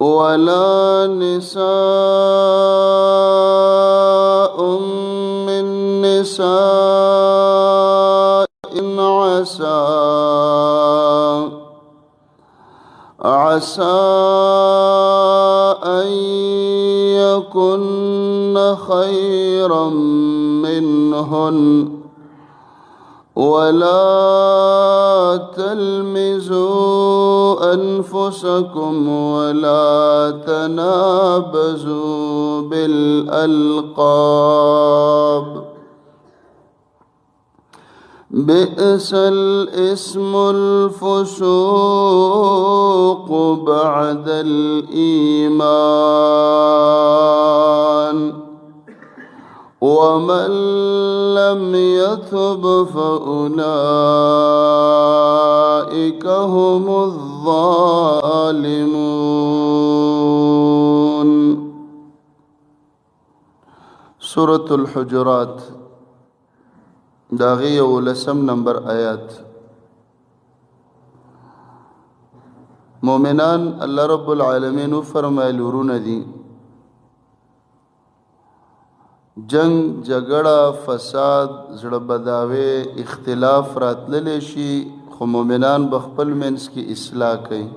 ولا نساء من نساء عسى عسى أن يكن خيرا منهن ولا تلمزوا أنفسكم ولا تنابزوا بالألقاب بئس الاسم الفسوق بعد الإيمان ومن لم يتب فأولئك هم الظالمون. سورة الحجرات داغي ولسم نمبر آیات. مومنان الله رب العالمین فرمایل ورونه دي، جنگ جګړه فساد زړه بداوی اختلاف راتللی شي، خو مؤمنان به خپل منځ کې اصلاح کوي،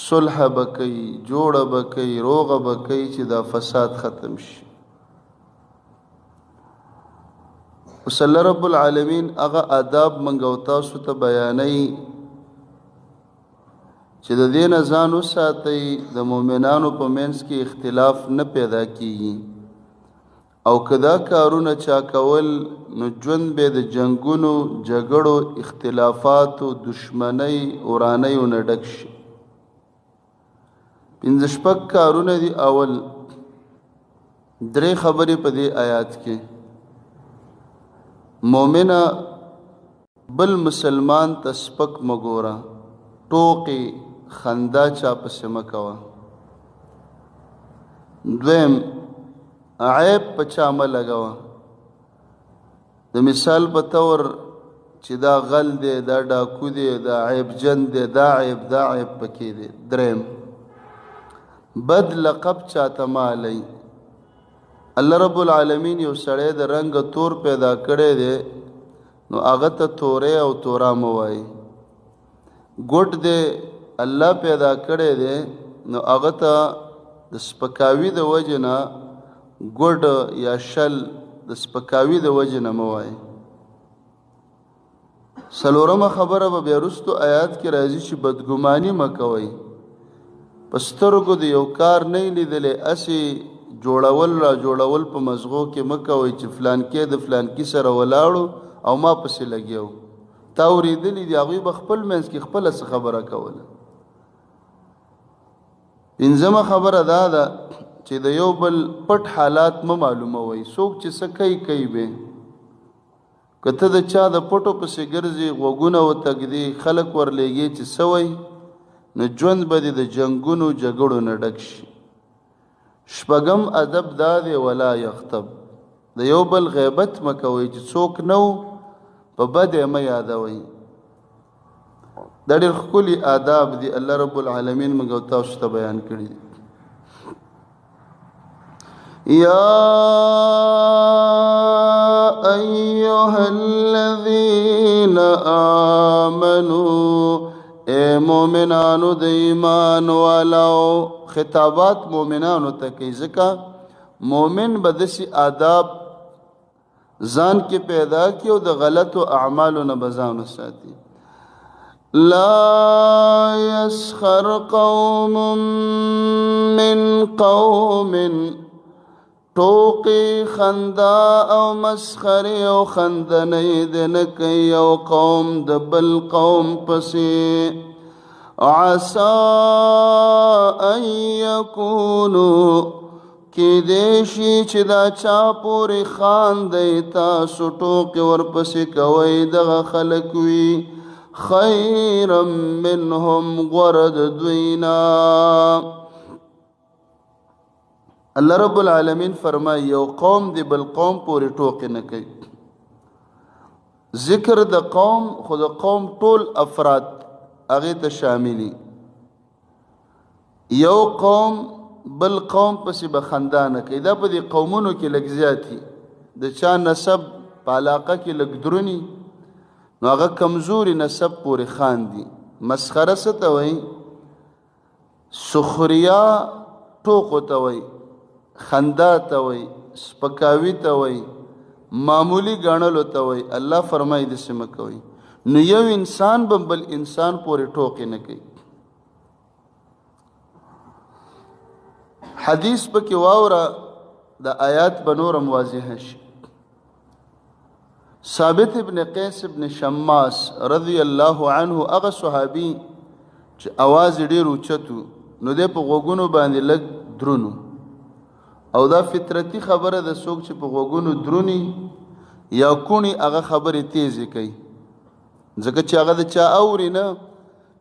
صلح به کوي، جوړه به کوي، روغه به کوي چې دا فساد ختم شي. اوس الله رب العالمین هغه آداب موږ او تاسو ته بیانوي چې د دې نه ځان وساتئ، د مؤمنانو په منځ کې اختلاف نه پیدا کیږي، او که دا کارونه چا کول نو ژوند به د جنګونو، جګړو، اختلافاتو، دشمنۍ، ورانیو نه ډک شي. پنځه شپږ کارونه دي. اول درې خبرې په دې آیات کې. مؤمنه بل مسلمان ته سپک مه ګوره، ټوقې خندا چا پسې مه کوه. دویم، عیب په چا مه لګوه. د مثال په طور چې دا غل دی، دا ډاکو دی، دا عیب جن دی، دا عیب دا عیب پکې دی. دریم، بد لقب چاته مه الئ. الله رب العالمین یو سړی د رنګ تور پیدا کړی دی، نو هغه ته توری او تورا مه وایي. ګوډ دی الله پیدا کړی دی، نو هغه ته د سپکاوي د وجې نه ګوډ یا شل د سپکاوي د وجې نه مه وایي. څلورمه خبره به بیا وروستو آیات کې راځي چې بدګماني مه کوئ. په سترګو د یو کار نه یې لیدلی، هسې جوړول را جوړول په مزغو کې مه کوئ چې فلانکی د فلانکي سره ولاړو او ما پسې لګیا و. تا اورېدلي دي، هغوی به خپل منځ کې خپله څه خبره کوله. پنځمه خبره دا ده چې د یو بل پټ حالات مه معلوموئ. څوک چې څه کوي کوي به. که ته د چا د پټو پسې ګرځې، غوږونه ورته ږدې، خلک ورلېږې چې څه وایي، نو ژوند به دې د جنګونو جګړو نه ډک شي. شپږم ادب دا دی، ولا یغتب. د یو بل غیبت مه کوئ چې څوک نه و په بد یې مه یادوئ. دا ډېر ښکلي آداب دي الله رب العالمین موږ او تاسو ته بیان کړي دي. یا ایها الذین آمنو، اے مؤمنانو د ایمان والو. خطابات مؤمنانو ته کوي، ځکه مؤمن به داسې آداب ځان کې پیدا کړي او د غلطو اعمالو نه به ځان وساتي. لا يسخر قوم من قوم، ټوقې خندا او مسخرې او خندنۍ دې نه کوي یو قوم د بل قوم پسې. عسى أن يكونوا، کېدی شي چې دا چا پورې خاندئ تاسو ټوقې ورپسې کوئ دغه خلک وي، خیرا منهم، غوره د دوی نه. الله رب العالمین فرمایي یو قوم دی بل قوم پورې ټوقې نه کوي. ذکر د قوم، خو د قوم ټول افراد هغې ته شاملي. یو قوم بل قوم پسې به خندا نه کوي. دا په دې قومونو کې لږ زیاتي، د چا نسب په علاقه کې لږ درونی، نو هغه کمزوري نسب پورې خاندي. مسخره څه ته وایي؟ سخریا ټوقو ته وایي، خندا ته وایي، سپکاوي ته وایي، معمولی ګڼلو ته وایي. الله فرمایي داسې مه کوئ. نو یو انسان به بل انسان پورې ټوقې نه کوي. حدیث پکې واوره، د آیات به نورم واضح شي. ثابت ابن قیس ابن شماس رضی الله عنه، هغه صحابي چې اواز یې ډېر اوچت و، نو دی په غوږونو باندې لږ درونو، او دا فطرتي خبره ده، څوک چې په غوږونو دروني یا کوڼي هغه خبرې تیزې کوي، ځکه چې هغه د چا اوري نه،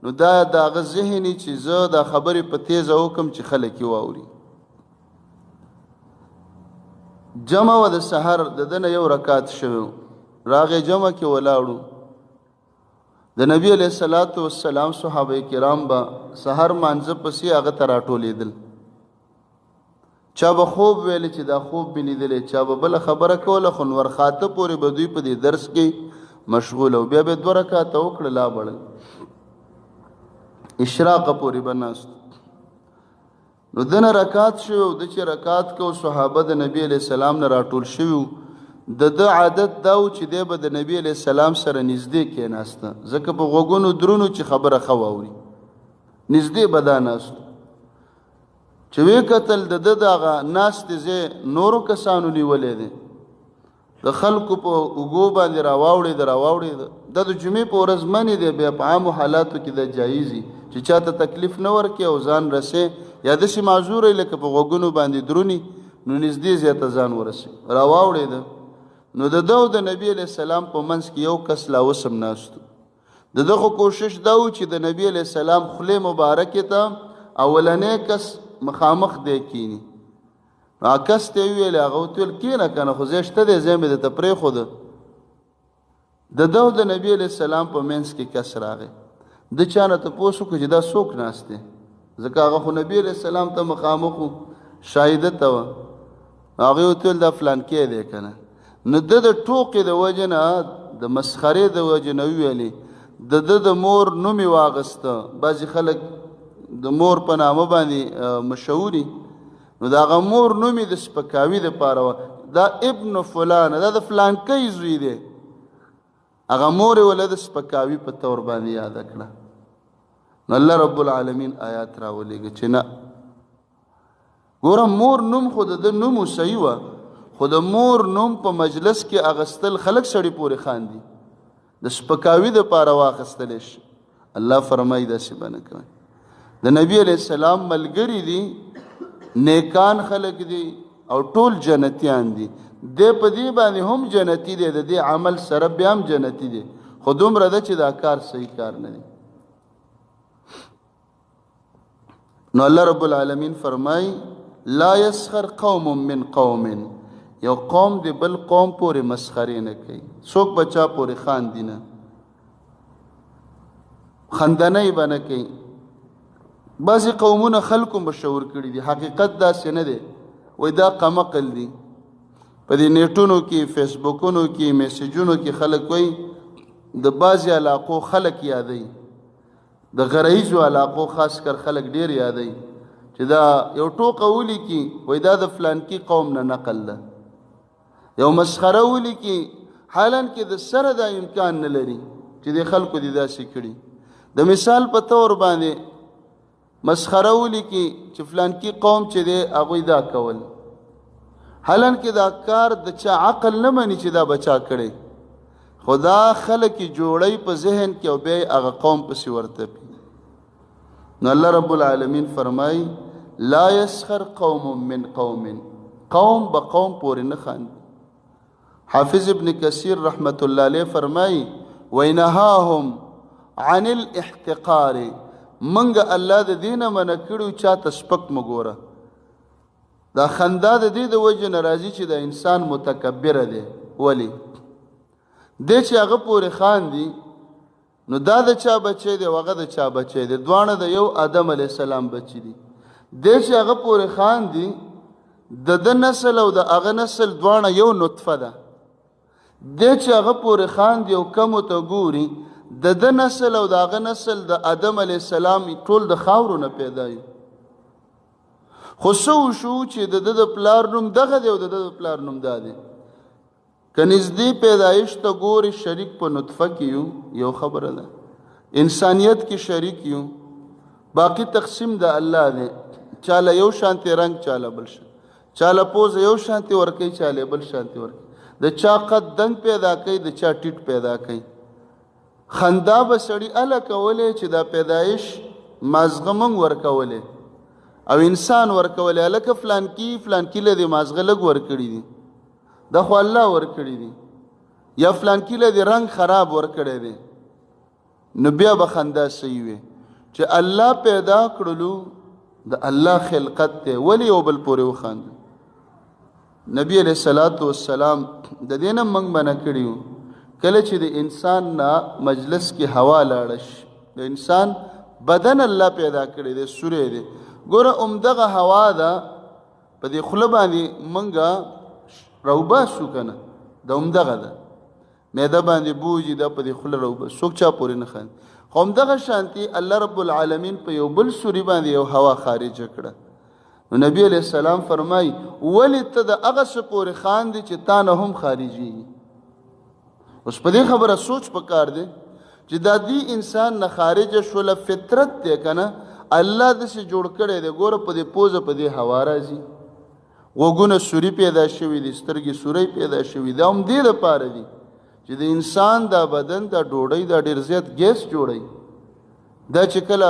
نو دا د هغه ذهني چې زه دا خبرې په تیزه وکم چې خلک یې واوري. جمع وه د سحر، د ده نه یو رکعت شوی، راغی جمع کې ولاړو. د نبی علیه الصلاة والسلام صحابه کرام به سحر مانځه پسې هغه ته راټولېدل. چا به خوب ویل چې دا خوب مې لیدلی، چا به بله خبره کوله، خو نور خاته پورې به دوی په دې درس کې مشغول او بیا به دوه رکعته وکړه، لا بړل اشراقه پورې به ناست. نو دنه رکعت شوی او د چې رکعت کو، صحابه د نبی علیه السلام نه راټول شوي. د ده عادت دا و چې دی به د نبی علیه السلام سره نږدې کېناسته، ځکه په غوږونو درونو چې خبره ښه واوري، نږدې به دا ناست. چې ویې کتل د ده دغه ناستې ځای نورو کسانو نیولی دی، د خلکو په اوږو باندې راواوړېده راواوړېده. دا د جمعې په ورځ منې دی، بیا په عامو حالاتو کې دا جایز دي چې چاته تکلیف نه ورکړي او ځان رسې، یا داسې معذور لکه په غوږونو باندې درونی، نو نږدې ځای ته ځان ورسي. راواوړېده، نو د ده او د نبی علیه السلام په منځ کې یو کس لا اوس هم ناست و. د ده خو کوشش دا و چې د نبی علیه السلام خولې مبارکې ته اولنی کس مخامخ دی کینی. نو کس ته یې وویل، هغه ورته وویل کښېنه که نه، خو ځای شته دی، ځای مې درته پرېښوده. د ده او د نبی علیه السلام په منځ کې کس راغی، د چا نه تپوس وکړو چې دا څوک ناست دی، ځکه هغه خو نبی علیه السلام ته مخامخ و، شاهده ته وه. هغې ورته وویل دا فلانکی دی که نه. نو ده د ټوقې د وجې نه، د مسخرې د وجې نه وویلې، د ده د مور نوم یې واغسته. بعضې خلک د مور په نامه باندې مشهوري، نو د هغه مور نوم یې د سپکاوي دپاره وه، دا ابن فلان، دا د فلانکۍ زوی دی. هغه مور یې وله د سپکاوي په طور باندې یاده کړه. نو الله رب العالمین آیات راولېږه چې نه ګوره، مور نوم خو د ده نوم صحیح وه، خو د مور نوم په مجلس کې اغستل خلک سړي پورې خاندي، د سپکاوي دپاره واخیستلی شي. الله فرمایي داسې به نه کوئ. د نبی علیه السلام ملګري دي، نیکان خلک دي او ټول جنتیان دي. دی په دې باندې هم جنتي دی، د دې عمل سره بیا هم جنتي دی، خو دومره ده چې دا کار صحیح کار نه دی. نو الله رب العالمین فرمای لا يسخر قوم من قوم، یو قوم دی بل قوم پورې مسخرې نه کوي، څوک به چا پورې خاندي نه، خندنۍ به نه کوي. بعضې قومونه خلکو مشهور کړي دي، حقیقت داسې نه دی، وایي دا قمقل دي. په دې نیټونو کې، فیسبوکونو کې، میسجونو کې خلک وایي د بعضې علاقو خلک یادوي، د غرعیزو علاقو خاص کر خلک ډیر یادوي چې دا یو ټوقه ولیکي، وایي دا د فلانکي قوم نه نقل ده. یو مسخره ولیکي، حالانکه د سره دا امکان نه لري چې د خلکو دې داسې کړي. د مثال په طور باندې مسخره ولیکي چې فلانکي قوم چې دی هغوی دا کول، حالانکه دا کار د چا عقل نه مني چې دا به چا کړی، خو دا خلک یې جوړوي په ذهن کې او بیا یې هغه قوم پسې ورتپي. نو الله رب العالمین فرمایي لا يسخر قوم من قوم، قوم به قوم پورې نه خاندي. حافظ ابن کثیر رحمت الله علیه فرمایي وینهاهم عن الاحتقار، منګ الله د دې نه منع کړو چاته سپک مه ګوره. دا خندا د دې د وجې نه راځي چې دا انسان متکبره دی. ولې دی چې هغه پورې خاندي، نو دا د چا بچی دی او هغه د چا بچی دی، دواړه د یو آدم علیه السلام بچی دي. دی چې هغه پورې خاندي، د ده نسل او د هغه نسل دواړه یو نطفه ده. دی چې هغه پورې خاندي او کمو ته ګوري، د ده نسل او د هغه نسل د آدم علیه السلام ټول د خاورو نه پیدا یو. خو څه وشو چې د ده د پلار نوم دغه دی او د ده د پلار نوم دا دی. که نږدې پیدایش ته ګوري، شریک په نطفه کې یو، یو خبره ده، انسانیت کې شریک یو، باقی تقسیم د الله دی. چاله یو شانتی رنګ، چاله بل شان، چاله پوزه یو شانتی ورکوي، چاله بل شانتی ورکوي، د چا قد دنګ پیدا کوي، د چا ټیټ پیدا کوي. خندا به سړي اله کولی چې دا پیدایش مازغه موږ ورکولی او انسان ورکولی، هلکه فلانکي فلانکي له دې مازغه لږ ورکړي دي، دا خو الله ورکړي دي، یا فلانکي له دې رنګ خراب ورکړی دی، نو بیا به خندا صحیح وي چې الله پیدا کړلو، د الله خلقت دی، ولې یو بل پورې وخاندو؟ نبی علیه الصلاة والسلام د دې نه موږ منع کړي وو، کله چې د انسان نه مجلس کې هوا لاړه شي، د انسان بدن الله پیدا کړی دی، سوری دی، ګوره همدغه هوا ده په دې خوله باندې موږ راوباسو که نه، دا همدغه ده، معده باندې بوجي دا په دې خوله راوباسو، څوک چا پورې نه خاندي. خو همدغه شانتي الله رب العالمین په یو بل سوري باندې یو هوا خارجه کړه. نو نبی علیه السلام فرمایي ولې ته د هغه څه پورې خاندې چې تا نه هم خارجېږي؟ اوس په دې خبره سوچ پکار دی چې دا دې انسان نه خارجه شوله، فطرت دی که نه، الله داسې جوړ کړی دی. ګوره په دې پوزه په دې هوا راځي، غوږونه سوري پیدا شوي دي، سترګې سوري پیدا شوي دي، دا هم دې دپاره دي چې د انسان دا بدن دا ډوډۍ دا ډېر زیات ګیس جوړوي. دا چې کله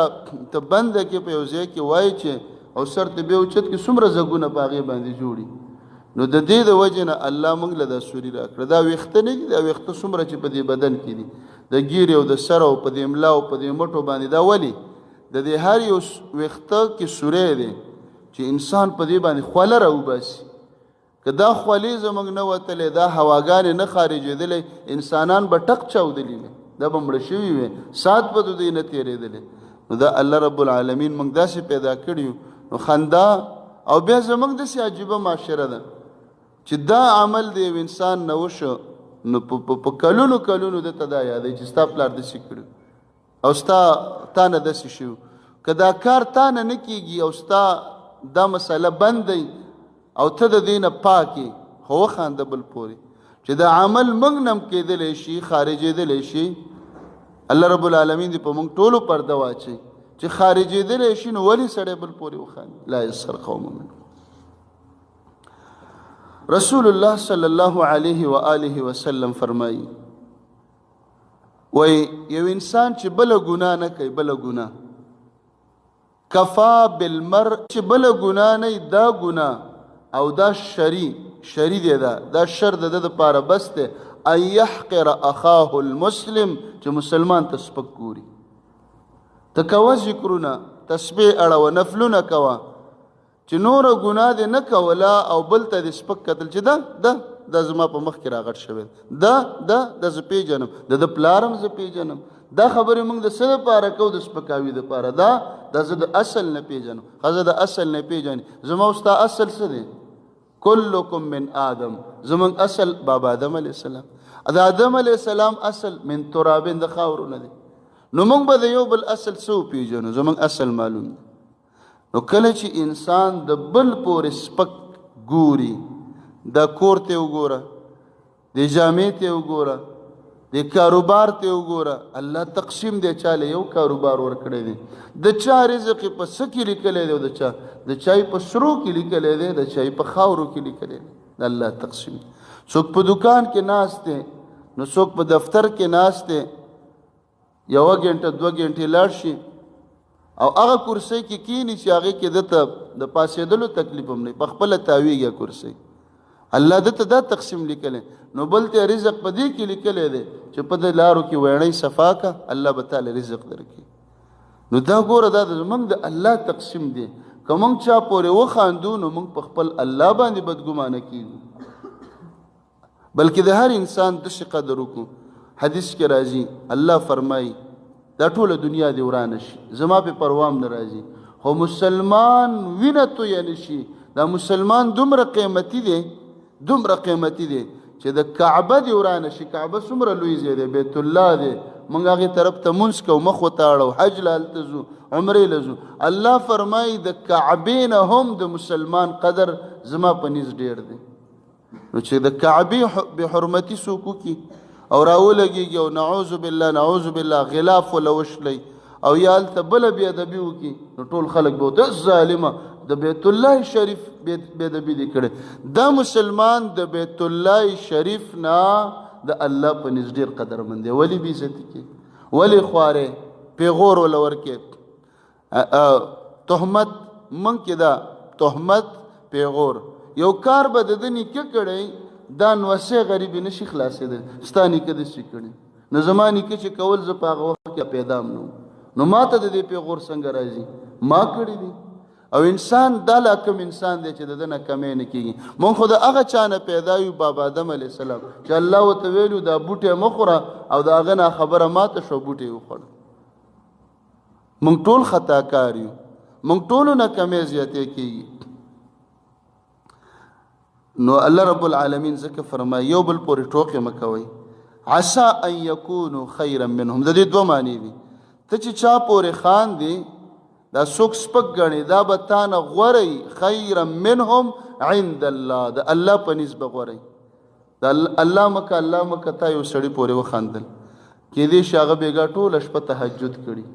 ته بنده کې په یو ځای کې وایي چې او سر ته بیا اوچت کې څومره زګونه په هغې باندې جوړي، نو د دې د وجې نه الله موږ له دا سوري راکړه. دا ویښته نه دي، دا ویښته څومره چې په دې بدن کې دي، د ګیرې او د سر او په دې ملا او په دې مټو باندې، دا ولې د دې هر یو ویښته کې سوری دی چې انسان په دې باندې خوله راوباسي. که دا خولې زموږ نه وتلې، دا هواګانې نه خارجېدلې، انسانان به ټق چاودلي وي، دا به مړه شوي وي، ساعت به د دوی نه تېرېدلې. نو دا الله رب العالمین موږ داسې پیدا کړي یو. نو خندا او بیا زموږ داسې عجیبه معاشره ده چې دا عمل د یو انسان نه وشو، نو په کلونو کلونو ده ته دا یادوي چې ستا پلار داسې کړي او ستا تا نه داسې شوي. که دا کار تا نه نه کېږي او ستا دا مسله بند دی او ته د دې نه پاک یې، خو وخانده بل پورې چې دا عمل موږ نه هم کېدلی شي، خارجېدلی شي. الله رب العالمین دې په موږ ټولو پرده واچوي چې خارجېدلی شي، نو ولې سړی بل پورې وخاندي؟ لا یسخر قوم من. رسول الله صلی الله علیه و آله وسلم فرمایي، وایي یو انسان چې بله ګناه نه کوي، بله ګناه کفا بالمر، چې بله ګناه نه، دا ګناه او دا شری شری دی، دا شر د ده دپاره بس دی، ان یحقر اخاه المسلم، چې مسلمان ته سپک ګوري. ته کوه ذکرونه، تسبیح اړوه، نفلونه کوه، چې نوره ګناه دې نه کوله او بل ته دې سپک کتل چې دا دا دا زما په مخ کې راغټ شوی، دا دا دا زه پېژنم، د ده پلار هم زه پېژنم. دا خبرې موږ د څه دپاره کوو؟ د سپکاوي دپاره. دا دا زه د اصل نه پېژنم، ښځه د اصل نه پېژني. زما او ستا اصل څه دی؟ کلکم من آدم، زموږ اصل بابا آدم علیه السلام. د آدم علیه السلام اصل من ترابین، د خاورو نه دی. نو موږ به د یو بل اصل څه وپېژنو؟ زموږ اصل معلوم دی. نو کله چې انسان د بل پورې سپک ګوري، دا کور ته وګوره، د جامې ته وګوره، د کاروبار ته وګوره، الله تقسیم دی، چاله یو کاروبار ورکړی دی، د چا رزق په څه کې لیکلی دی، او د چا یې په سرو کې لیکلی دی، د چا یې په خاورو کې لیکلی دی. د الله تقسیم. څوک په دکان کې ناست دی، نو څوک په دفتر کې ناست دی، یوه ګنټه دوه ګنټې لاړ شي او هغه کرسۍ کې کینی چې هغې کې ده ته د پاسېدلو تکلیف هم نه، په خپله تاویږي کرسۍ. الله ده ته دا تقسیم لیکلی، نو بل ته رزق په دې کې لیکلی دی چې په دې لارو کې ویڼۍ صفا که، الله به تاله رزق درکړي. نو دا ګوره، دا زموږ د الله تقسیم دی. که موږ چا پورې وخاندو، نو موږ په خپل الله باندې بدګمانه کیږو، بلکې د هر انسان داسې قدر وکړو. حدیث کې راځي، الله فرمایي دا ټوله دنیا دې ورانه شي، زما په پروا هم نه راځي، خو مسلمان وینه تویه نشي. دا مسلمان دومره قیمتي دی، دومره قیمتي دی چې د کعبه دې ورانه شي. کعبه څومره لوی ځای دی، بیت الله دی، موږ هغې طرف ته مونځ کوو، مخ وتاړو، حج له هلته ځو، عمرې له ځو. الله فرمایي د کعبې نه هم د مسلمان قدر زما په نیز ډېر دی. نو چې د کعبې بې حرمتي څوک وکړي او راولګېږي او نعوذ بالله نعوذ بالله غلاف وله وشلی او یا هلته بله بې ادبي وکړي، نو ټول خلک به ورته ظالمه د بیت الله شریف بې ادبي دې کړې. دا مسلمان د بیت الله شریف نه د الله په نزد ډېر قدرمن دی. ولې بې عزتي کې، ولې خوارې پیغور وله ورکې، تهمت مونږ کې دا تهمت پیغور. یو کار به د ده نیکه کړی، دا نوسې غریبې نشي خلاصېدلی، ستا نیکه داسې کړي. نو زما نیکه چې کول زه په هغه وخت کې پیدا هم نه وم، نو ما ته د دې پیغور څنګه راځي؟ ما کړي دي. او انسان دا لا کوم انسان دی چې د ده نه کمی نه کېږي. مونږ خو د هغه چا نه پیدا یو، بابا آدم علیه السلام، چې الله ورته ویلو دا بوټی مه خوره، او د هغه نه خبره ماته شوه، بوټی یې وخوړه. مونږ ټول خطاکار یو، مونږ ټولو نه کمی زیاتې کېږي. نو الله رب العالمین ځکه فرمایي یو بل پورې ټوکې مه کوئ، عسا ان یکونو خیرا منهم. د دې دوه معنی دي. ته چې چا پورې خاندې، دا څوک سپک ګڼې، دا به تا نه غوره وي، خیرا منهم عند الله، د الله په نزد به غوره وي. د الله مکه الله مکه تا یو سړي پورې وخاندل، کېدای شي هغه بېګا ټوله شپه تهجد کړي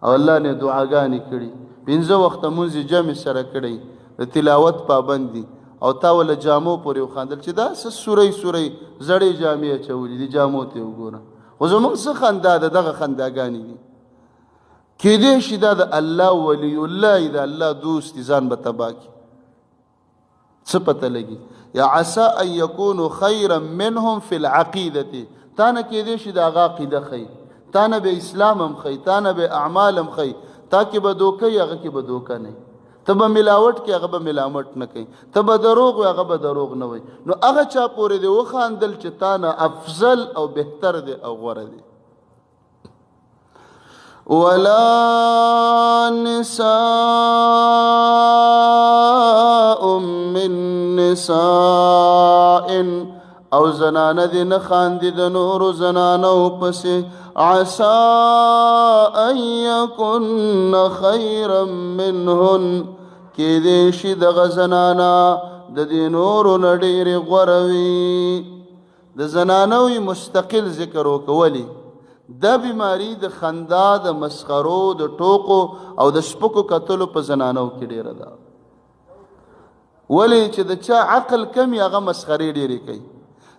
او الله نه دعاګانې کړي، پنځه وخته مونځ یې جمع سره کړی، د تلاوت پابند دي، او تا وله جامو پورې وخاندل چې دا څه سورۍ سورۍ زړې جامې اچولې دي، جامو ته یې وګوره. خو زموږ څه خندا ده، دغه خنداګانې دي. کېدای شي دا د الله ولی الله، د الله دوست دي، ځان به تباه کړي، څه پته لګي. یا عسا ان یکونو خیرا منهم فی العقیدة، تا نه کېدای شي د هغه عقیده ښیي، تا نه به اسلام هم ښیي، تا نه به اعمال هم ښیي، تا کې به دوکه وي، هغه کې به دوکه نه وي، ته به ملاوټ کې، هغه به ملاوټ نه کوي، ته به دروغ وي، هغه به دروغ نه وي. نو هغه چا پورې دې وخاندل چې تا نه افضل او بهتر دی او غوره دی. ولا نساء من نساء، او زنانه دې نه خاندي د نورو زنانو پسې، عسا ان یکن خیرا منهن، کېدای شي دغه زنانه د دې نورو نه ډېرې غوره وي. د زنانو یې مستقل ذکر وکړه. ولې؟ دا بیماری د خندا، د مسخرو، د ټوکو او د سپکو کتلو په زنانو کې ډېره ده. ولې چې د چا عقل کم وي هغه مسخرې ډېرې کوي.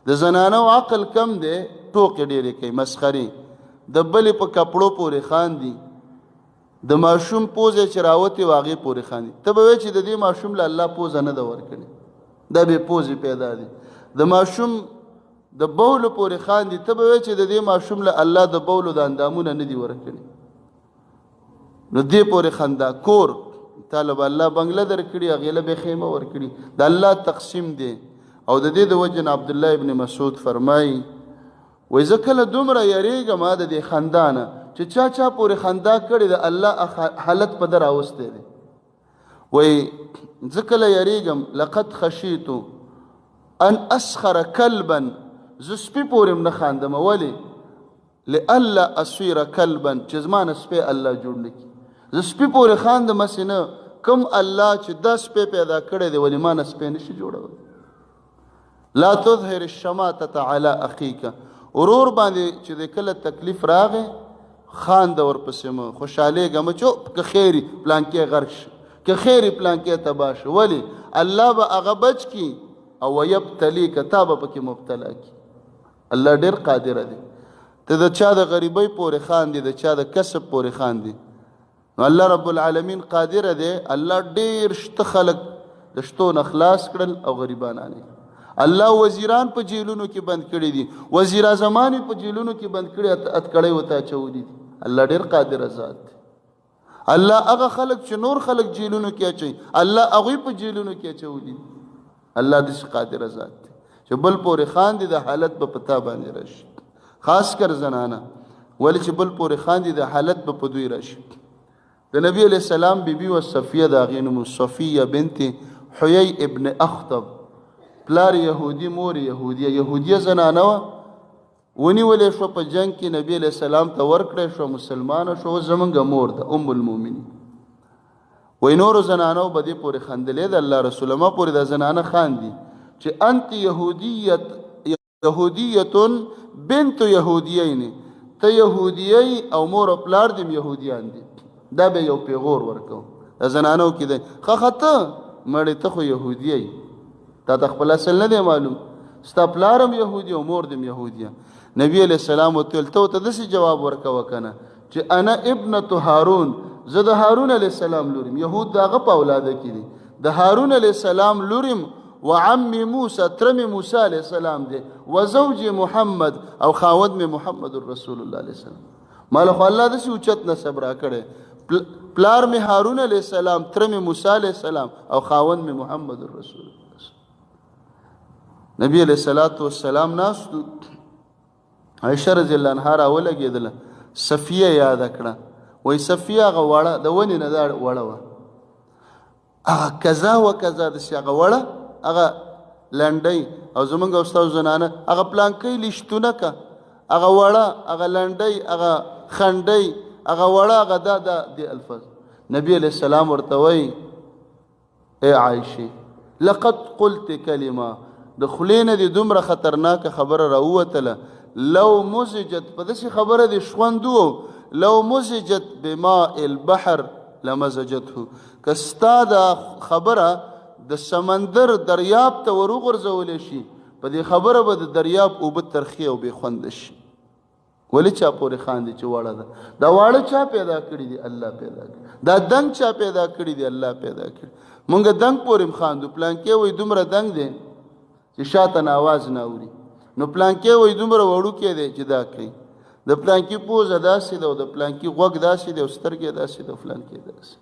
د زنانو عقل کم دی، ټوکې ډېرې کوي، مسخرې، د بلې په کپړو پورې خاندي، د ماشوم پوزه چې راوتې وه هغې پورې خاندي. ته به وایې چې د دې ماشوم له الله پوزه نه ده ورکړې، دا بې پوزې پیدا دی. د ماشوم د بولو پورې خاندي، ته به وایې چې د دې ماشوم له الله د بولو د اندامونه نه دي ورکړي، نو دې پورې خندا. کور تا له به الله بنګله درکړي، هغې له به خیمه ورکړي، د الله تقسیم دی. او د دې د وجې نه عبدالله ابن مسعود فرمایي، وایي زه کله دومره یریږم د دې خندا نه چې چا چا پورې خندا کړې د الله حالت په ده راوستی دی. وایي زه کله یریږم، لقد خشیتو ان اسخر کلبا، زه سپي پورې هم نه خاندم. ولې؟ لئلا اصیر کلبا، چې زما نه سپی الله جوړ نه کړي. زه سپي پورې خاندم هسې نه، کوم الله چې دا سپی پیدا کړی دی ولې ما نه سپی نشي جوړولی. لا تظهر الشماتة على اخیک، ورور باندې چې د کله تکلیف راغی خانده ورپسې مه، خوشحالېږه مه چې که خیري پلانکی غرق شي، که خیري پلانکی تباه شي. ولې؟ الله به هغه بچ کړي او ویبتلیک، تا به پکې مبتلا کړي. الله ډېر قادر دی. ته د چا د غریبۍ پورې خاندې، د چا د کسب پورې خاندې، نو الله رب العالمین قادر دی. الله ډېر شته خلک د شتو نه خلاص کړل او غریبان نه. الله وزیران په جیلونو کې بند کړي دي، وزیر اعظمان په جیلونو کې بند کړي، اتکړۍ ورته اچولي دي. الله ډېر قادر ذات دی. الله هغه خلک چې نور خلک جیلونو کې اچوي، الله هغوی په جیلونو کې اچولي دي. الله داسې قادر ذات دی چې بل پورې خاندي د حالت به په تا باندې راشي. خاص کر زنانه، ولې چې بل پورې خاندي د حالت به په دوی راشي. د نبی علیہ السلام بیبي و صفیه، د هغې نوم صفیه بنت حیی ابن اخطب، پلار یهودي، مور یهودیه، یهودیه زنانه وه. ونیولې شوه په جنګ کې، نبی علیہ السلام ته ورکړې شوه، مسلمانه شوه، اوس زمونږ مور ده، ام المؤمنین. وای نورو زنانو به دې پورې خندلې، د الله رسول ما پورې دا زنانه خاندي چې انت یهودیت یهودیه بنت یهودیین، ته یهودیی او مور او پلار دې یهودیان دي. دا به یو پیغور ورکو دا زنانو کې دی. خه ته مړې، ته خو یهودیی، تا ته خپل اصل نه دی معلوم، ستا پلار هم یهودي او مور دې یهودیه. نبی علیہ السلام ورته ته ورته داسې جواب ورکوه که نه چې انا ابنة هارون، زه د هارون علیه السلام لور یم، یهود د هغه په اولاده کې دي، د هارون علیه السلام لور یم، وعم موسی، تره مې موسی علیه السلام دی، وزوج محمد، او خاوند مې محمد رسول الله علیه السلام. ماله خو الله داسې اوچت نسب راکړی، پلار مې هارون علیه السلام، تره مې موسی علیه السلام، او خاوند مې محمد رسول الله. نبی علیه الصلاة والسلام ناست، عائشه رضی الله عنها راولګېدله، صفیه یاده کړه. وایي صفیه هغه وړه د ونې نه دا وړه وه، هغه کذا و کذا، داسې هغه وړه، هغه لنډۍ، او زمونږ او ستاسو زنانه هغه پلانکۍ لیشتونه که هغه وړه، هغه لنډۍ، هغه خنډۍ، هغه وړه، هغه دا دا دې الفاظ. نبی علیه السلام ورته وایي ای عایشې لقد قلت کلمه، د خولې نه دې دومره خطرناکه خبره راووتله، لو مزجت، په داسې خبره دې شوند وو، لو مزجت بماء البحر لمزجته، که ستا دا خبره د سمندر دریاب ته وروغورځولی شي، په دې خبره به د دریاب اوبه ترخې او بې خونده شي. ولې چا پورې خاندي چې واړه ده؟ دا واړه چا پیدا کړي دي؟ الله پیدا کړي. دا دنګ چا پیدا کړي دي؟ الله پیدا کړي. مونږ دنګ پورې هم خاندو، پلانکی وایي دومره دنګ دی چې شاته نه اواز نه اوري، نو پلانکی وایي دومره وړوکی دی چې دا کوي، د پلانکي پوزه داسې ده، او د پلانکي غوږ داسې دی، او سترګې داسې ده، او فلانکی داسې.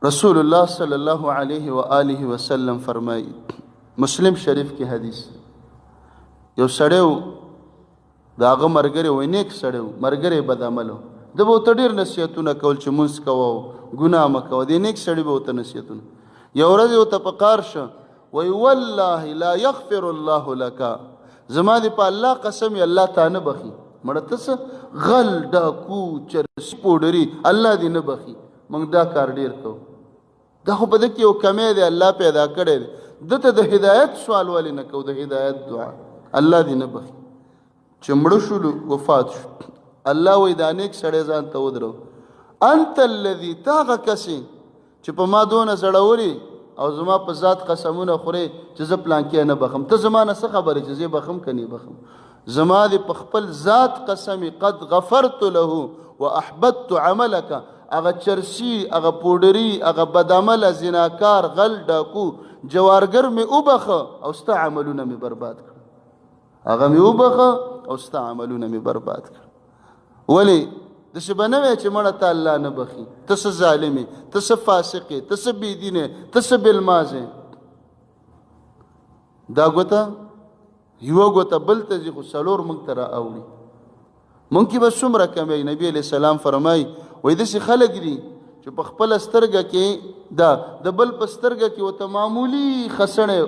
رسول الله صلی الله علیه و آله وسلم فرمایي، مسلم شریف کې حدیث، یو سړی و، د هغه ملګری و، نیک سړی و، ملګری بد عمله و، ده به ورته ډېر نصیحتونه کول چې مونځ کوه او ګناه مه کوه، دې نیک سړي به ورته نصیحتونه. یو ورځ یې ورته په قار شه، وایي والله لا یغفر الله لک، زما دې په الله قسم یې الله تا نه بخي. مړه ته څه غل، ډاکو، چرسي، پوډري، الله دې نه بخي. موږ دا کار ډېر کوو، دا خو په ده کې یو کمی دی، الله پیدا کړی دی، ده ته د هدایت سوال ولې نه کوو، د هدایت دعا؟ الله دې نه بخي. چې مړه شولو، وفات شو، الله وایي دا نیک سړی ځان ته ودرو، انت الذي، ته هغه کس یې چې په ما دونه زړوري او زما په ذات قسمونه خورې چې زه پلانکی نه بخم، ته زما نه څه خبرې چې زه بخم که نه بخم؟ زما دې په خپل ذات قسم، قد غفرت له واحبطت عملک، هغه چرسي، هغه پوډري، هغه بدعمله، زناکار، غل، ډاکو، جوارګر مې وبخه او ستا عملونه مې برباد کړ. هغه مې وبخه او ستا عملونه مې برباد کړ. ولې داسې به نه وی چې مړه ته الله نه بخي، ته څه ظالم یې، ته څه فاسق یې، ته څه بېدین یې، ته څه بېلماز یې. دا ګوته یوه ګوته بل ته ځي، خو څلور موږ ته را اوړي. مونږ کې به څومره کمی. نبی علیه السلام فرمایي، وایي داسې خلک دي چې په خپله سترګه کې دا د بل په سترګه کې ورته معمولي خسڼی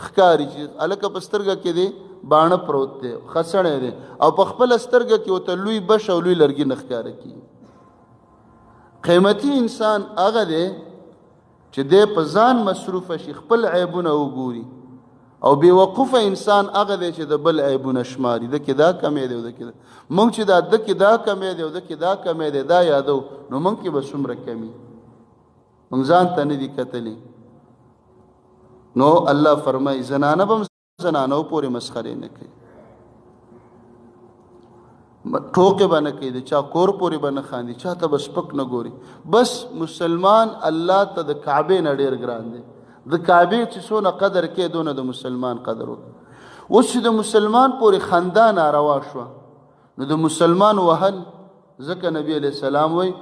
ښکاري، چې هلکه په سترګه کې دی باڼه پروت دی، خسڼی دی، او په خپله سترګه کې ورته لوی بش او لوی لرګي نه ښکاره کېږي. قیمتي انسان هغه دی چې دی په ځان مصروف شي، خپل عیبونه وګوري، او بې وقوفه انسان هغه دی چې د بل عیبونه شماري، ده کې دا کمی دی او ده کې دا. موږ چې دا ده کې دا کمی دی او ده کې دا کمی دی دا یادو، نو موږ کې به څومره کمی، موږ ځان ته نه دي کتلي. نو الله فرمایي زنانه به زنانو پورې مسخرې نه کوي، ټوکې به نه کوي، د چا کور پورې به نه خاندي، چا ته به سپک نه ګوري. بس مسلمان الله ته د کعبې نه ډېر ګران دی، د کعبې چې څونه قدر کې دونه د مسلمان قدر وکړي. اوس چې د مسلمان پورې خندا ناروا شوه، نو د مسلمان وهل، ځکه نبی علیه السلام وایي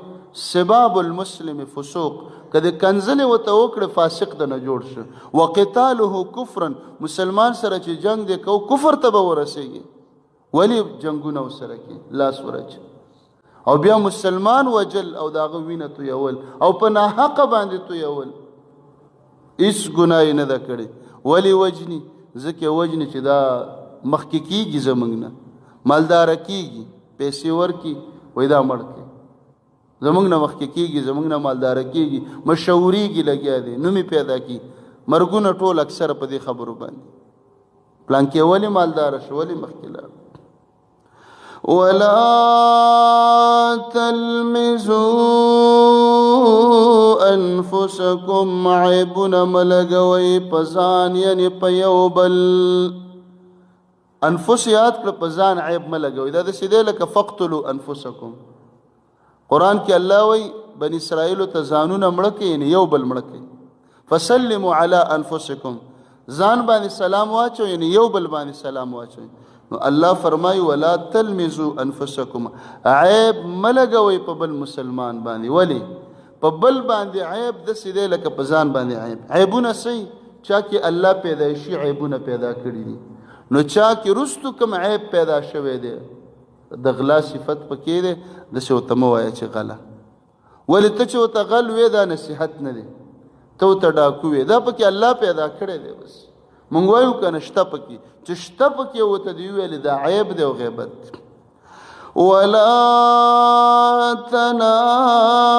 سباب المسلم فسوق، که د کنځلې ورته وکړې فاسق د نه جوړ شو، وقتاله کفرا، مسلمان سره چې جنګ دی کو کفر ته به ورسېږي. ولی جنگونه وسره کې لاس ورچ او بیا مسلمان وجل او داغه وینه تویول او په ناحقه باندې تویول، هیڅ ګناه یې نه ده کړې. ولی وجني؟ ځکه وجني چې دا مخکې کېږي زموږ نه، مالداره کېږي، پیسې ورکړي، وایي دا مړ کړي، زموږ نه مخکې کېږي، زموږ نه مالداره کېږي، مشهورېږي، لګیا دی، نوم یې پیدا کړي. مرګونه ټول اکثره په دې خبرو باندې، پلانکی ولې مالداره شو، ولې مخکې لاړ. ولا تلمزوا انفسکم، عیبونه مه لګوئ په ځان، یعنې په یو بل. انفس یاد کړه، په ځان عیب مه لګوئ. دا داسې دی لکه فقتلوا انفسکم. قرآن کې الله وایي بني اسرائیلو ته ځانونه مړه کړئ، یعنې یو بل مړه کړئ. فسلموا علی انفسکم، ځان باندې سلام واچوئ، یعنې یو بل باندې سلام واچوئ. نو الله فرمایي ولا تلمزوا انفسکم، عیب مه لګوئ په بل مسلمان باندې. ولې په بل باندې عیب داسې دی لکه په ځان باندې عیب. عیبونه څه؟ چا کې الله پیدایشي عیبونه پیدا کړي دي، نو چا کې وروستو کوم عیب پیدا شوی دی، د غلا صفت پکې دی، داسې ورته مه وایه چې غله. ولې ته چې ورته غل وې دا نصیحت نه دی، ته ورته ډاکو وې، دا پکې الله پیدا کړی دی. بس مونږ وایو که نه شته پکې، چې شته پکې ورته دې وویلې دا عیب دی او غیبت دی. ولا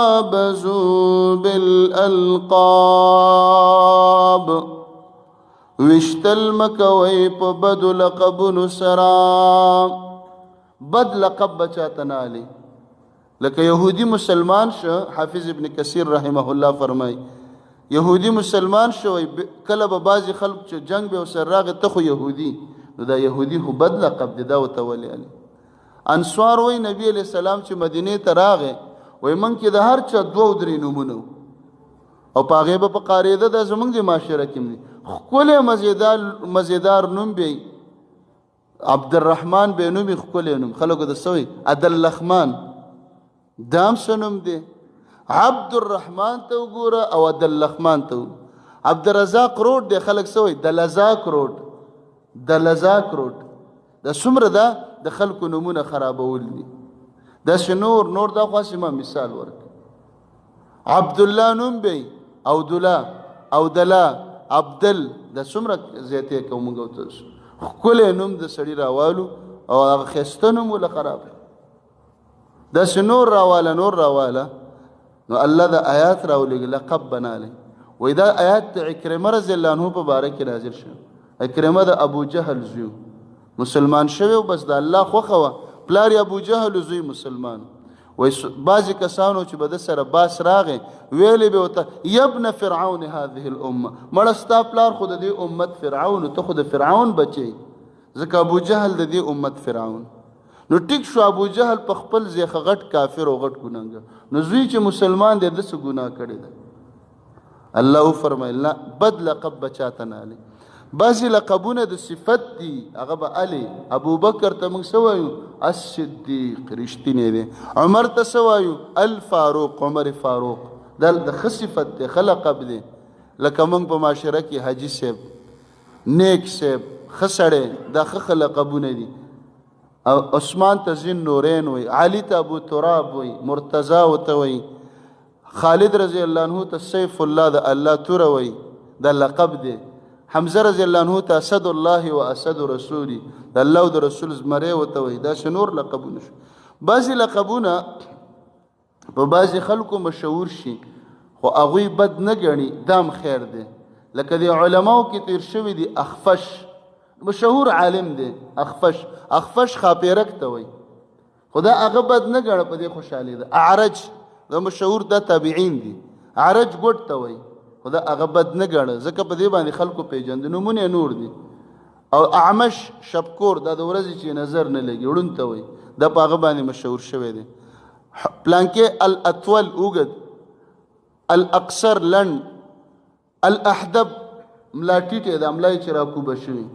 تنابزوا بالألقاب، وشتل مه کوئ په بدو لقبونو سره. بد لقب به چاته نه الي. لکه یهودي مسلمان شه، حافظ ابن کثیر رحمه الله فرمایي یهودي مسلمان شوی، کله به بعضې خلک چې جنګ به ورسره راغی، ته خو یهودي، نو دا یهودي خو بد لقب دی، دا ورته ولې الي. انصار وایي نبی علیه السلام چې مدینې ته راغی، وایي موږ کې د هر چا دوه او درې نومونه او په هغې به په قارېده. دا زموږ د معاشره کې هم دي، ښکلی مزیدار نوم به عبدالرحمن به نوم، ښکلی نوم، خلکو ته څه وایي؟ عدالرحمن، دا هم څه نوم دی؟ عبدالرحمن ته وګوره او عبدالرحمن ته وګوره. عبدالرزاق روډ دی، خلک څه وایي؟ دلزاق روډ، دلزاق روډ. دا څومره ده د خلکو نومونه خرابول دي. داسې نور نور، دا خو هسې ما مثال ورکړ. عبدالله نوم به عبدالله، عبدالله، عبدل، دا څومره زیاتې کوو موږ او تاسو. ښکلی نوم د سړي راوالو او هغه ښایسته نوم وله خراب. داسې نور راواله، نور راواله. نو الله دا آیات راولېږه، لقب بنالی. وایي دا آیات د عکرمه رضی الله عنه په باره کې نازل شو. عکرمه د ابو جهل زوی مسلمان شوی و، بس د الله خوښه وه، پلار یې ابو جهل، زوی مسلمان. وایي بعضې کسانو چې به ده سره باس راغی، ویلې به ورته یبن فرعون هذه الامه، مړه ستا پلار خو د دې امت فرعون، ته خو د فرعون بچی، ځکه ابو جهل د دې امت فرعون. نو ټیک شو، ابو جهل په خپل ځای ښه غټ کافر او غټ ګناهګار، نو زوی چې مسلمان دی ده څه ګناه کړې ده؟ الله وفرمایل نه، بد لقب به چاته نه الي. بعضې لقبونه د صفت دي، هغه به الي. ابوبکر ته موږ څه وایو؟ الصدیق، رښتینی دی. عمر ته څه وایو؟ الفاروق، عمر فاروق، دا د ښه صفت دی، ښه لقب دی. لکه موږ په معاشره کې حاجي صاحب، نیک صاحب، ښه سړی، دا ښه ښه لقبونه دي. او عثمان ته ذین نورین وایي، علي ته ابو تراب وایي، مرتضی ورته وایي، خالد رضی الله عنه ته سیف الله، د الله توره وایي، دا لقب دی. حمزه رضی الله عنه ته اسد الله و اسد رسولي، د الله او د رسول زمری ورته وایي. داسې نور لقبونه شو. بعضې لقبونه په بعضې خلکو مشهور شي، خو هغوی بد نه ګڼي، دا هم خیر دی. لکه د علماو کې تیر شوي دي، اخفش مشهور عالم دی، اخفش، اخفش خاپیرک ته وایي، خو دا هغه بد نه ګڼه، په دې خوشحالي ده. اعرج دا مشهور دا تابعین دي، عرج ګوډ ته وایي، خو دا هغه بد نه ګڼه، ځکه په دې باندې خلکو پېژند، نومونه یې نور دي. او اعمش شبکور، دا د ورځې چې نظر نه لګي، ړوند ته وایي، دا په هغه باندې مشهور شوی دی. پلانکې الاطول اوږد، الاقصر لنډ، الاحدب ملا ټیټه ده، ملا یې چې راکوبه شوي.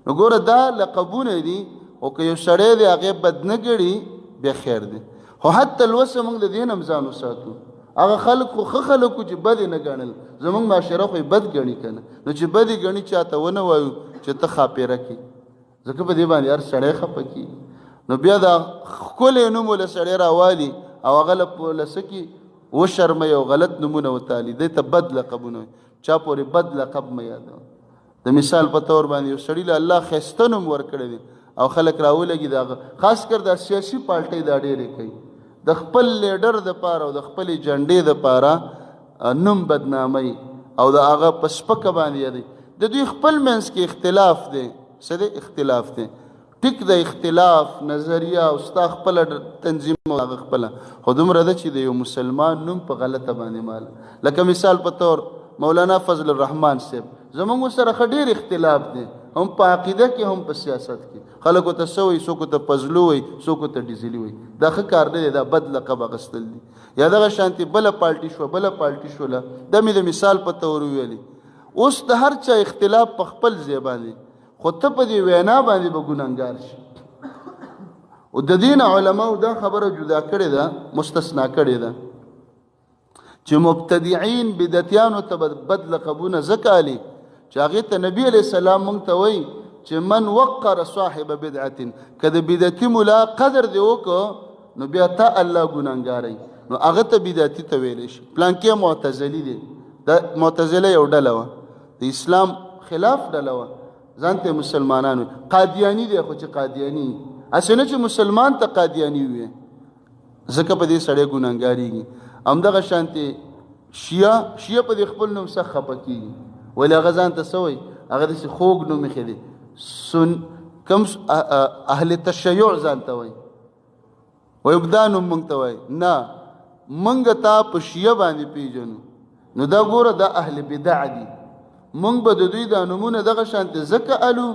نو ګوره دا لقبونه دي، خو که یو سړی دی هغې بد نه ګڼي، بیا خیر دی. خو حتی الوسه موږ د دې نه هم ځان وساتو. هغه خلک خو ښه خلک وو چې بد یې نه ګڼل، زموږ معاشره خو یې بد ګڼي که نه. نو چې بد یې ګڼي چاته ونه وایو چې ته ښاپېره کې، ځکه په دې باندې هر سړی خفه کېږي. نو بیا دا ښکلی نوم له سړی راوالي او هغه له څه کي وشرموي او غلط نومونه ورته الي. دی ته بد لقبونه وایي، چا پورې بد لقب مه یادوه. د مثال په تور باندې یو سړي له الله ښایسته نوم ورکړی دی او خلک راولګي، د هغه خاص کر دا سیاسي پارټۍ دا ډېرې کوي، د خپل لیډر دپاره او د خپلې جنډې دپاره نوم بدناموي او د هغه په سپکه باندې یادوي. د دوی خپل منځ کې اختلاف دی، څه دی؟ اختلاف دی. ټیک د اختلاف نظریه او ستا خپله تنظیم او هغه خپله، خو دومره ده چې د یو مسلمان نوم په غلطه باندې ماله. لکه مثال په طور مولانا فضل الرحمن صاحب زمونږ سره ښه ډېر اختلاف دی، هم په عقیده کې هم په سیاست کې. خلکو ته څه وایي؟ څوک ته فضلو وایي، څوک ته ډیزلي وایي. دا ښه کار نه دی، دا بد لقب اخیستل دي. یا دغه شانتې بله پارټي شوه، بله پارټي شوله، دا مې د مثال په طور وویلې. اوس د هر چا اختلاف په خپل ځای باندې، خو ته په دې وینا باندې به ګناهګار شي. او د دین علماو دا خبره جدا کړې ده، مستثنا کړې ده چې مبتدعين بدعتیانو ته بد لقبونه ځکه الي چې هغې ته نبي علیه السلام مونږ ته وایي چې من وقر صاحب بدعت، که د بدعتي ملا قدر دې وکړو نو بیا تا الله ګناهګاری. نو هغه ته بدعتي ته ویلی شي. پلانکی معتزلي دی، دا معتزله یو ډله وه، د اسلام خلاف ډله وه، ځان ته مسلمانان وي. قادیاني دی، خو چې قادیاني هسې نه چې مسلمان ته قادیاني وي، ځکه په دې سړی ګناهګارېږي. همدغه شانتې شیعه، شیعه په دې خپل نوم سخت خفه کېږي، ولې هغه ځان ته څه وایي؟ هغه داسې خوږ نوم ایښی دی، سن کم اهل تشیع ځان ته وایي. وایي دا نوم مونږ ته وایي نه، مونږ ته په شیعه باندې پیژنو. نو دا ګوره دا اهل بدع دي، مونږ به د دوی دا نومونه دغه شانتې ځکه الو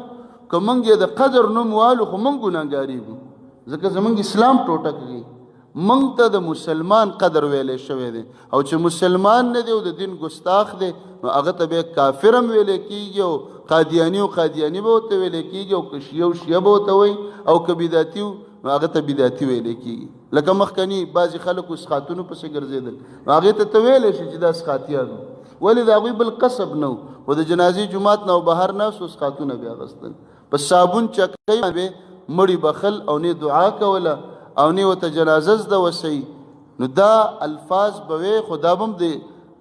که مونږ یې د قدر نوم والو خو مونږ ګناهګارېږو، ځکه زمونږ اسلام ټوټه کوي. مونږ ته د مسلمان قدر ویلی شوی دی، او چې مسلمان نه دی او د دین ګستاخ دی نو هغه ته بیا کافر هم ویلی کېږي، او قادیاني او قادیاني به ورته ویلی کېږي، او که شیعه او شیعه به ورته وایي، او که بدعتي نو هغه ته بدعتي ویلی کېږي. لکه مخکني بعضې خلکو اسقاطونو پسې ګرځېدل، نو هغې ته ته ویلی شي چې دا اسقاطیان وو، ولې د هغوی بل کسب نه و، خو د جنازې جومات نه او بهر ناست اسقاطونه بیا اخیستل. په صابون چکۍ باندې مړي بخل او نه دعا کوله او نه ورته جنازه زده وسئ. نو دا الفاظ به وي، خو دا به هم د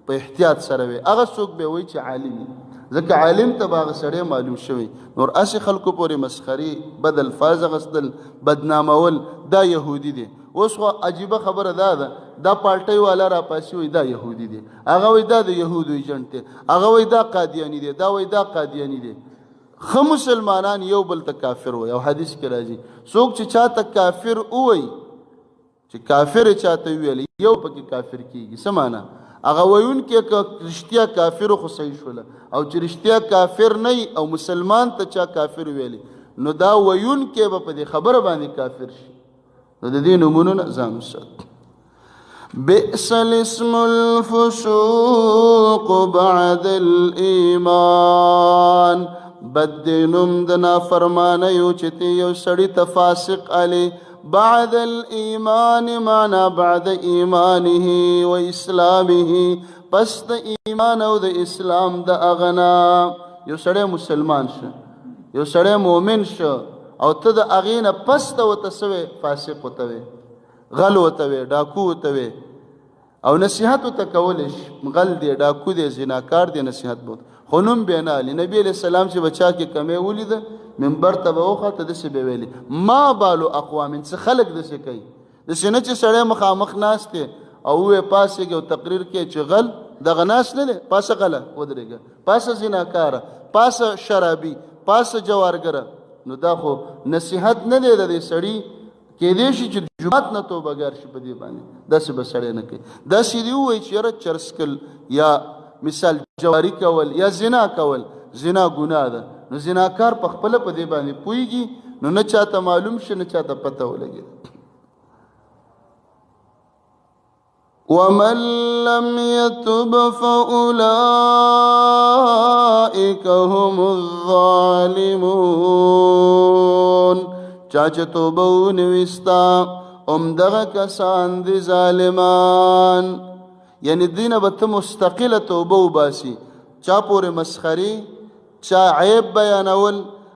په احتیاط سره وي. هغه څوک به وایي چې عالم وي، ځکه عالم ته به هغه سړی معلوم شوی. نور هسې خلکو پورې مسخرې، بد الفاظ اخیستل، بدنامول، دا یهودي دی. اوس خو عجیبه خبره دا ده، دا پارټۍ والا راپاسي وایي دا یهودي دی، هغه وایي دا د یهودو ایجنټ دی، هغه وایي دا قادیاني دی، دا وایي دا قادیاني دی. ښه مسلمانان یو بل ته کافر وایي، او حدیث کې راځي څوک چې چاته کافر ووایي، چې کافر یې چاته وویل یو پکې کافر کېږي. څه معنا؟ هغه ویونکی که رښتیا کافر خو صحیح شوله، او چې رښتیا کافر نه او مسلمان ته چا کافر ویلی نو دا ویونکی به په دې خبره باندې کافر شي. نو د دې نومونو نه ځان وساته. بئس الاسم الفسوق بعد الایمان، بد دی نوم د نافرمانیو چې ته یو سړي ته فاسق علی. بعد الایمان معنا بعد ایمانه و اسلامه، پس د ایمان او د اسلام د اغنا. یو سړی مسلمان شه، یو سړی مؤمن شه، او ته د هغې نه پس ته ورته څه وې؟ فاسق ورته وې، غل ورته وې، ډاکو ورته وې، او نصیحت ورته کولی شي، غل دی، ډاکو دی، زناکار دی، نصیحت به ورته، خو نوم به نه الي. نبي علیه السلام چې به چا کې کمی ولیده منبر ته به وخته، داسې به ویلي ما بالو اقوام، څه خلک داسې کوي، داسې نه چې سړی مخامخ ناست دی او ووایي پاڅېږي او تقریر کوي چې غل دغه ناست نه دی، پاسه غله ودرېږه، پاسه زناکاره، پاسه شرابي، پاسه جوارګره. نو دا خو نصیحت نه دی د دې سړي، کېدای شي چې جومات نه توبهګار شي په دې باندې، داسې به سړی نه کوي. داسې دې ووایي چې یاره چرس کل یا مثال جواري کول یا زنا کول، زنا ګناه ده، نو زناکار په خپله په دې باندې پوهېږي، نو نه چاته معلوم شي نه چاته پته ولګي. ومن لم يتب فأولئك هم الظالمون. چا چې توبه ونه ویسته هم دغه کسان دي ظالمان. یعنی دینه به ته مستقله توبه وباسي، چا پورې مسخرې، چا عیب بیانول،